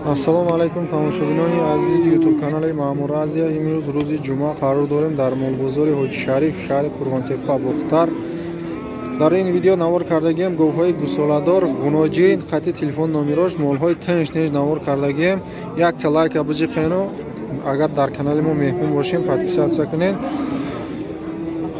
Ассалому алайкум тамошобинони азизи YouTube канали Маъмур Азия. Имрӯз рӯзи ҷумъа қарор дорем дар молбозори Ҳоҷи Шариф, шаҳри Қурғонтеппа, Бохтар. Дар ин видео навор кардагием говҳои гусоладор, ғуноҷин, хати телефон номерош, молҳои тинҷ-тинҷ навор кардагием. Якта лайка биҷиқену агар дар канали мо меҳмон бошем, подписаться кунед.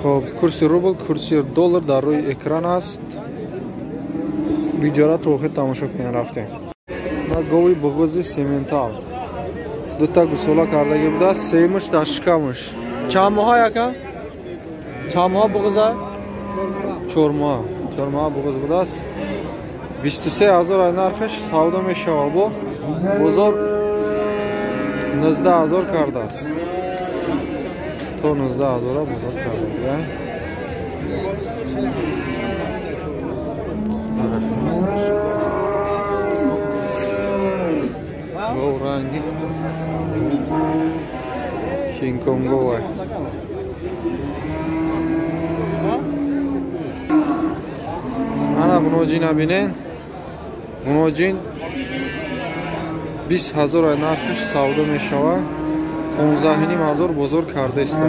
Хоб, курси рубл, курси доллар дар рӯи экран аст. Видеоро то охир тамошо кунед. Рафтем. Гови буғузи сементал дута гусола кардаги будааст, семуш дар шикамуш. Чанд моҳа яка? Чанд моҳа буғуза? 4 моҳа. 4 моҳа буғуз будааст. 23 000 ай нархаш, савдо мешава. Бо бозор 19 000 кардааст, то 19 000-а бозор карда. Гов ранги Кинг-Конговай. Ана ғуноҷина бинен. Ғуноҷин 20 000 ай нархаш, савдо мешавад. 15 500 бозор кардаиста.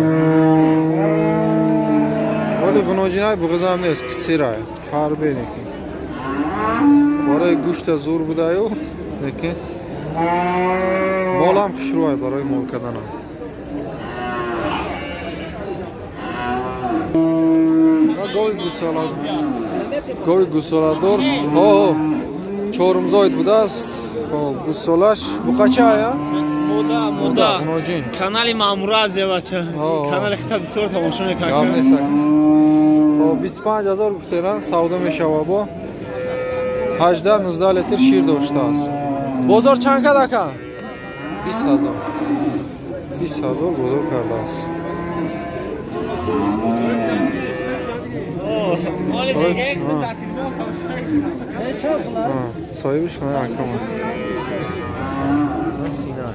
Вале ғуноҷинай буғизам нест, кисирай. Фарбе лекин. Барои гӯшта зур будаю, лекин молам хушрӯай барои мол карданам. Гови гусола, гови гусоладор, ҳо, чорумзоид будааст. Хоб, гусолаш буқача ая? Мода, мода. Ғуноҷин. Канали Маъмур Азия, бача. Канали хита бисёр тамошо мекунам. Гап нест. Хоб, 25 000 гуфтера, савдо мешава бо. 18 19 литр шир доштааст. Бозор чанд кад ака? 20 000. 20 000 бозор кардааст. Соҳибиш ман акама. Сина.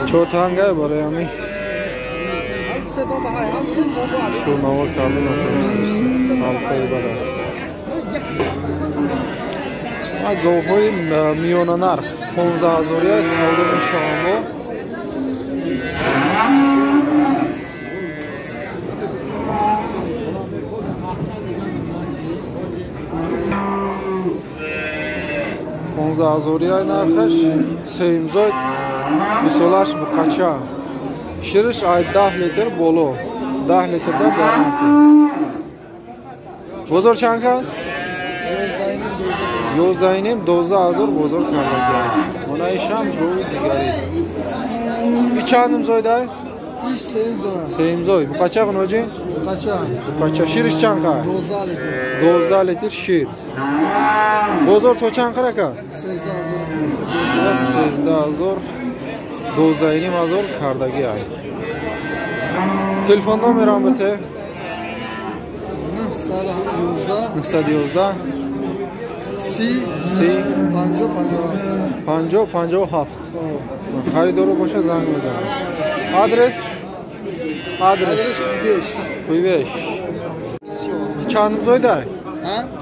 Чотангай барои ҳамин шу навор карда натавонист. Ҳалқаи бад аст. Говҳои миёнанарх 15 000-ия савдо мешаванд бо. 15 000-ия нархаш, сеюмзой, мисолаш буқача. Шириш ай 10 литр боло. 10 литрда гарантия. Бозор чанд кард? 11,5, 12 000 бозор кардагиам. Онаишам гови дигари. И чандум зойдай? Сеюмзой. Буқача, ғуноҷин? Буқача. Шириш чанд кард? 12 литр шир. Бозор то чанд қара кард? 13 000, 12 500 кардаги ай. Телефон номерам бите? 911 30 30 50 50 57. Харидоро боша, занг мезанам. Адрес? Адрес. Адрес Куйбеш. Куйбеш. Чандум зойдай?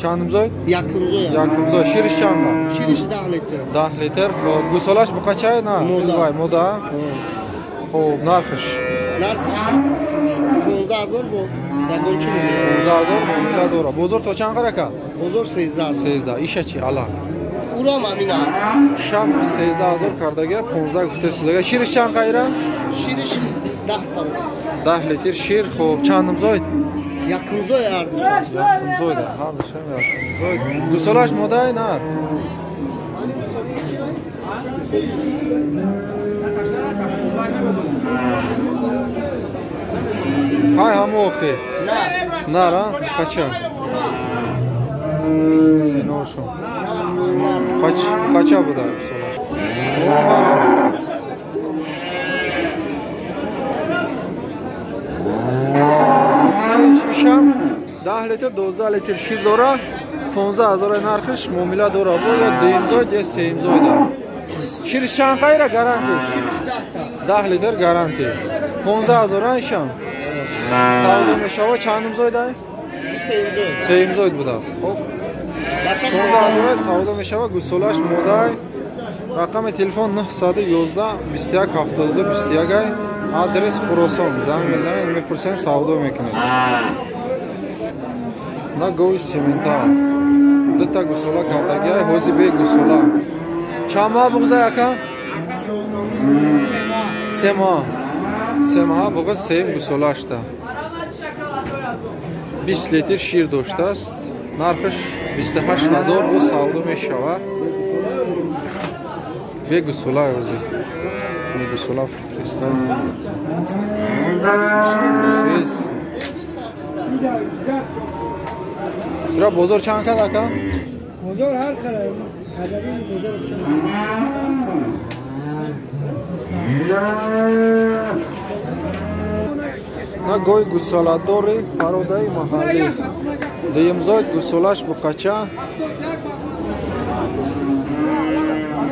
Чандум зой? Якумзой. Якумзой. Шириш чанд? Шириш 10 литр. 10 литр. Хоб, гусолаш буқачай на? Мода. Мода. Хоб, нархиш? Нархиш 15 000 бо ягончи муомила. 15 000 муомила дора. Бозор то чанд қара кард? Бозор 13 000. 13. Иша чи ала? Урам ҳамина. Шам 13 000 кардага, 15 гуфтесудага. Шириш чанд қайра? Шириш 10 фарқ. 10 литр шир. Хоб, чандум зоид? Якумзой ҳардуш. Якумзойда, ҳардушам якумзой. Гусолаш модай нар? Ҳай, ҳамо охи. Нар, а? Қача? Синошо. Қача буда гусолаш? Шишам 10 литр, 12 литр шир дора, 15 000 нархиш, муомила дора. Бо ё дуюмзоид, ё сеюмзоида. Шириш чанд қайра гарантия? 10 литр гарантия. 15 000 ишам. Савдо мешава. Чандум зойдай? Сеюмзоид будааст. Хуб. 15000 савдо мешавад. Гӯсолааш модай. Рақами телефон 911 21 72 21. Адрес Хуросон. Занг мезанед, мепурсед, савдо мекунед. На гови сементал. Дута гӯсола кардагиай, ҳози бе гӯсола. Чанд моҳ буғза ака? 3 моҳ. 3 моҳ буғз сеюм гӯсолаашта. 20 литр шир доштааст. Нархаш 28000 бо савдо мешавад. Бе гӯсола ҳози. Бе гӯсола фурӯхтааст. Сира бозор чанд кад ака? Бозор ҳар хела. На гои гӯсоладори пародаи маҳаллӣ. Дуюмзоид гӯсолаш буқача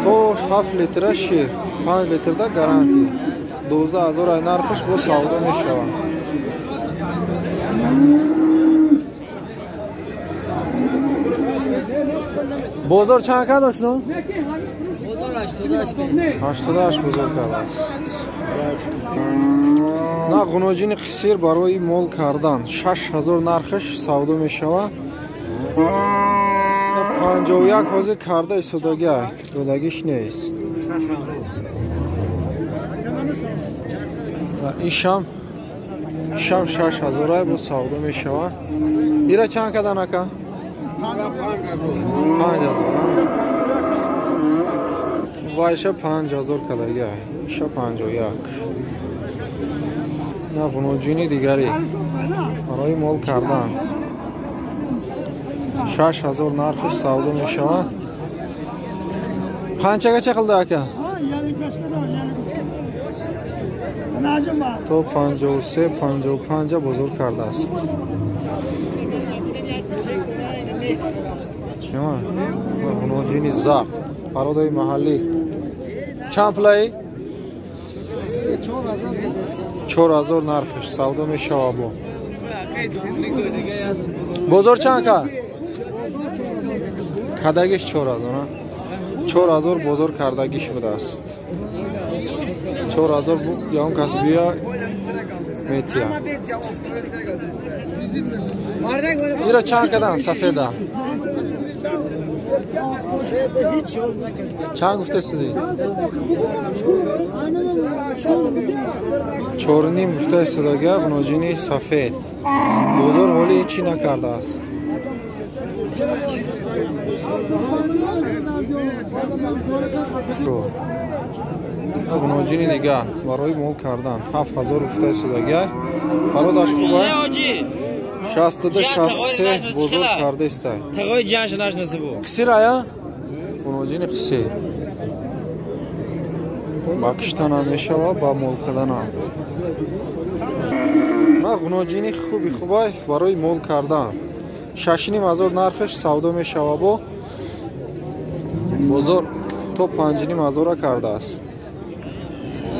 то 7 литра шир, 5 литрда гарантия. 12000 ай нархаш бо савдо мешавад. Бозор чанд кад ошно? Бозор 88 88 бозор кардааст. На ғуноҷини қисир барои мол кардан 6000 нархаш савдо мешавад. 51 ҳозир карда истодагиай, додагиш нест. Ин шам 6000 ай бо савдо мешавад. Ира чанд кадан ака? 5000. Вайша 5000 кадагиай, иша 51. На ғуноҷини дигари барои мол кардан 6000 нархиш савдо мешавад. Қанчага чақилди ака? То 53 55 бозор кардааст. Ғуноҷини зард пародаи маҳаллӣ. Чанд пулаи? 4000 нархиш савдо мешавад. Бо бозор чанд кад? Кадагиш 4000. 4000 бозор кардагиш будааст. 4000 ягон кас бия метия. Ира чанд кадан сафеда? Чанд гуфтасиди? 4.5 гуфтасидага ғуноҷини сафед. Бозор ҳоли ҳечи накардааст. Ғуноҷини дига барои мол кардан 7000 гуфтасидага. Пародаш хуба? 62 63 бозор кардаистай. Тағои ҷанш нашнасибу. Қисир ая? Ғуноҷини қисир. Ба киштанам мешава, ба мол карданам. На ғуноҷини хуби хубай барои мол кардан. 6.5 нархаш савдо мешава. Бо бозор то 5.5 кардааст.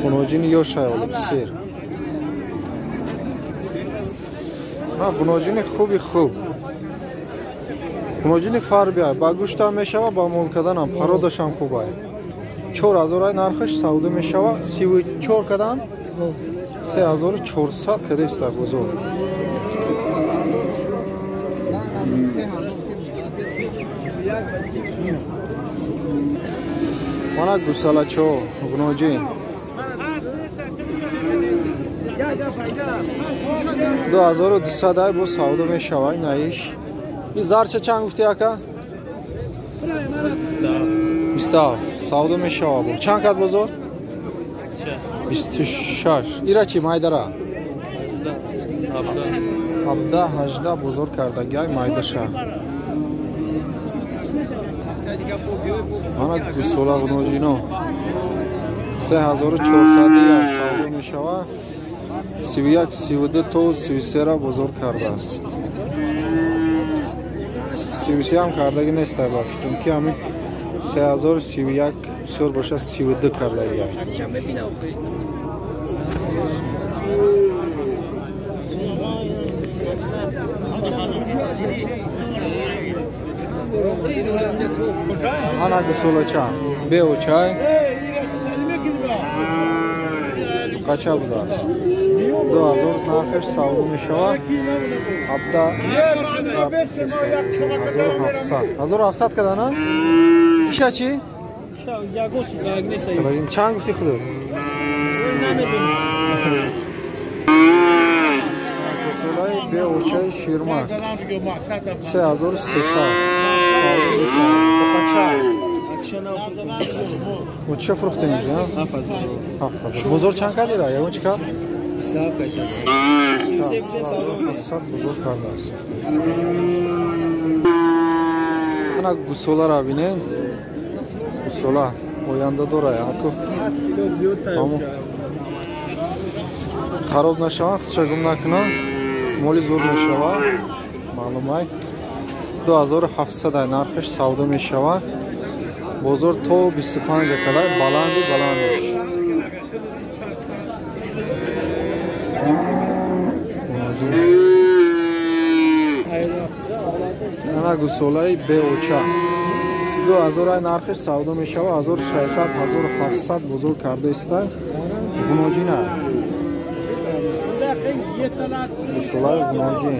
Ғуноҷини ёшай оли қисир. На ғуноҷини хуби хуб. Ғуноҷини фарбиай, ба гӯштам мешава, ба мол карданам, пародашам хубай. 4000 ай нархаш савдо мешава. 34 кадан 3400 кадаиста бозор. Мана гӯсалачо ғуноҷин 2200 ай бо савдо мешава. Инаиш ин зарча чанд гуфти ака? 27 савдо мешава. Бо чанд кад бозор? 26. Ира чи майдара? 17 18 бозор кардагиай майдаша. Мана гӯсола ғуноҷино 3400 савдо мешава. 31 32 то 33 бозор кардааст. 33 ҳам кардаги нест, ба фикрам ки ҳамин 3031 бисёр бошад 32 кардаги. Ана гусолача беочай қача будааст? 2000 нархаш савдо мешавад. 1700 1700 кадана? Иша чӣ? Чанд гуфти худо? Гусолаи беочаи ширмак 3300 қача? Ча фурӯхтем инҷа? 7000. Бозор чанд кардира? Ягон чӣ кард? 27 бозор кардааст. Ана гусоларо бинед. Гусола оянда дора яку. Хароб нашавад, худша гум накунад, моли зур мешавад. Маълумай. 2700 нархаш савдо мешавад. Бозор то 25 калай баланди баландаш. Ана гусолаи беоча 2000 нархаш савдо мешавад. 1600 1700 бозор карда иста. Гуноҷина. Гусолаи гуноҷин.